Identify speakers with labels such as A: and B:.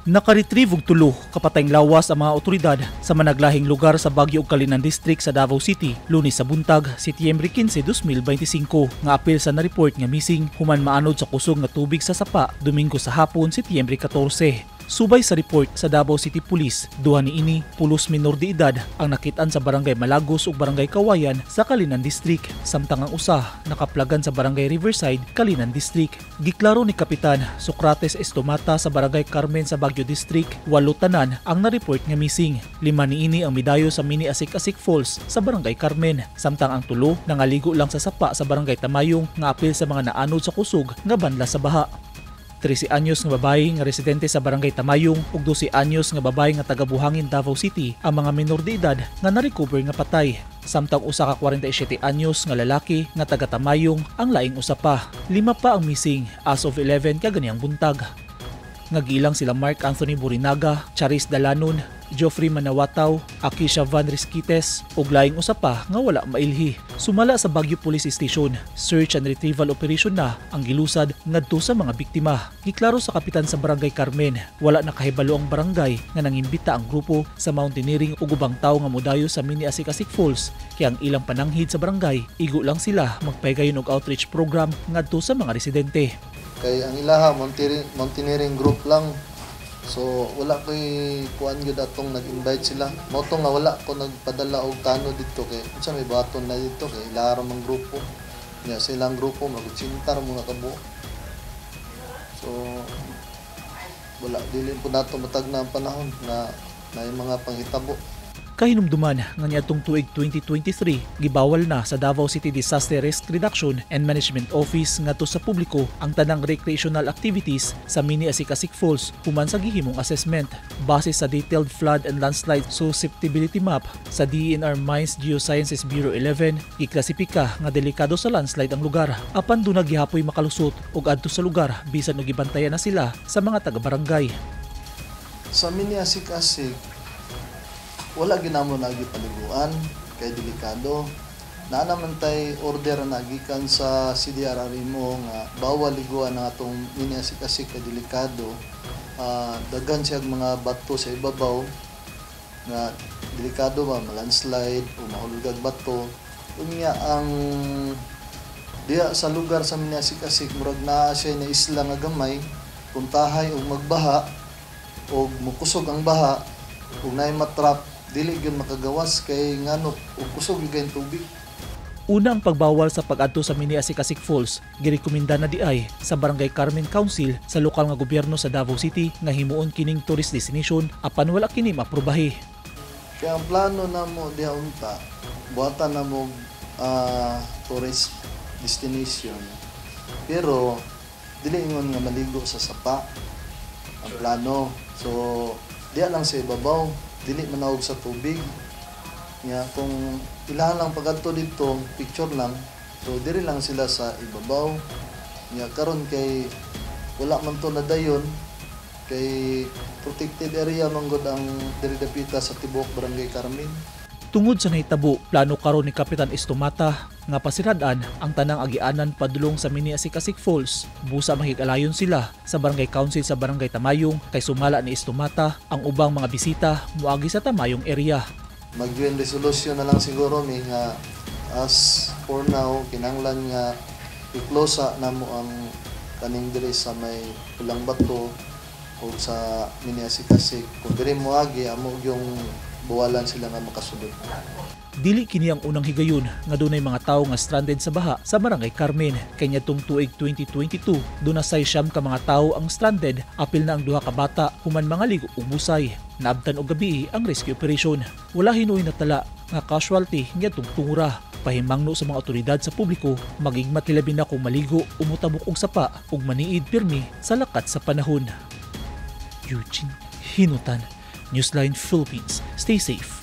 A: Nakaretrieve og tulo ka patayng lawas ang mga otoridad sa managlahing lugar sa Baguio ug Calinan District sa Davao City, Lunes sa buntag, Setyembre 15, 2025, nga apil sa na-report nga missing human maanod sa kusog nga tubig sa sapa Domingo sa hapon, Setyembre 14. Subay sa report sa Davao City Police, duha niini pulos minor de edad ang nakit-an sa Barangay Malagos ug Barangay Kawayan sa Calinan District, samtang ang usa nakaplagan sa Barangay Riverside, Calinan District. Giklaro ni Kapitan Socrates Estomata sa Barangay Carmen sa Baguio District, walo tanan ang na-report nga missing. Lima niini ang midayo sa Mini Asik-Asik Falls sa Barangay Carmen, samtang ang tulo nangaligo lang sa sapa sa Barangay Tamayong nga apil sa mga naanod sa kusog nga banla sa baha. 13 anyos nga babae nga residente sa Barangay Tamayong ug 12 anyos nga babae nga taga Buhangin, Davao City ang mga minor de edad nga na-recover nga patay. Samtang usa ka 47 anyos nga lalaki nga taga Tamayong ang laing usa pa. Lima pa ang missing as of 11 kaganiyang buntag. Nga gilang sila Mark Anthony Burinaga, Charis Dalanon, Geoffrey Manawataw, Akisha Van Risquites ug laing usa pa nga wala mailhi. Sumala sa Baguio Police Station, search and retrieval operation na ang gilusad ngadto sa mga biktima. Giklaro sa kapitan sa Barangay Carmen, wala nakahibalo ang barangay nga nangimbita ang grupo sa mountaineering ug ubang tawo nga modayo sa Mini Asik-Asik Falls, kaya ang ilang pananghid sa barangay, igo lang sila magpaygayon og outreach program ngadto sa mga residente.
B: Kay ang ilaha mountaineering group lang. So wala koy kuan gyud atong nag-invite sila. Mao to nga wala ko nagpadala og tanod didto kay unsa may baton na didto kay ilaha ra man grupo. Nya sa ilang grupo mag 80 ra mga kabuok. So wala, dili po nato matag na ang panahon na na yung mga panghitabo.
A: Kahinumduman nga niadtong tuig 2023, gibawal na sa Davao City Disaster Risk Reduction and Management Office ngadto sa publiko ang tanang recreational activities sa Mini Asik-Asik Falls human sa gihimong assessment. Base sa detailed flood and landslide susceptibility map sa DENR Mines Geosciences Bureau 11, giklasipika nga delikado sa landslide ang lugar. Apan duna gihapoy makalusot og adto sa lugar bisan og gibantayan na sila sa mga taga-barangay.
B: Sa Mini Asik-Asik, wala ginamo lagi paliguan kay delikado. Naa naman tay order na gikan sa CDRRMO nga bawal liguan ang atong Mini Asik-Asik kay delikado. Daghan siya mga bato sa ibabaw nga delikado ba malandslide o mahulgag bato. Unya ang diya sa lugar sa Mini Asik-Asik, murag naa siya na isla nga gamay, kung tahay og magbaha og mukusog ang baha ug naay matrap, dili gyud makagawas kay ngano ug kusog gyud kayong tubig.
A: Una, ang pagbawal sa pag-adto sa Mini Asik-Asik Falls girekomenda na diay sa Barangay Carmen Council sa lokal nga gobyerno sa Davao City nga himuon kining tourist destination, apan wala kini maaprubahi.
B: Kaya ang plano namo diha unta, buhatan namo tourist destination. Pero dili ingon nga maligo sa sapa ang plano. So diha lang sa ibabaw, dili manawog sa tubig. Nya kung ilahan lang pagadto didto, picture lang. So diri lang sila sa ibabaw. Nya karon kay wala man to nadayon kay protected area man gud ang diri dapita sa tibuok Barangay Carmen.
A: Tungod sa nahitabo, plano karon ni Kapitan Estomata nga pasirad-an ang tanang agianan padulong sa Mini Asik-Asik Falls. Busa makig-alayon sila sa Barangay Council sa Barangay Tamayong kay sumala ni Estomata, ang ubang mga bisita moagi sa Tamayong area.
B: Mag-joint resolution na lang siguro mi nga as for now kinahanglan nga i-close namo ang kaning diri sa may Pulang Bato o sa Mini Asik-Asik. Kung diri moagi, amo yung buwalan sila nga makasulod.
A: Dili kini ang unang higayon nga dunay mga tawo nga stranded sa baha sa Barangay Carmen. Kay niadtong tuig 2022, duna say 9 ka mga tawo ang stranded, apil na ang duha ka bata human mga ligo ug busay. Naabtan og gabi ang rescue operation. Wala hinuoy natala nga casualty niadtong tungura. Pahimangno sa mga otoridad sa publiko, magigmat hilabi na kung maligo, umutabok og sapa ug maniid pirmi sa lakat sa panahon. Eugene Hinutan, Newsline Philippines. Stay safe.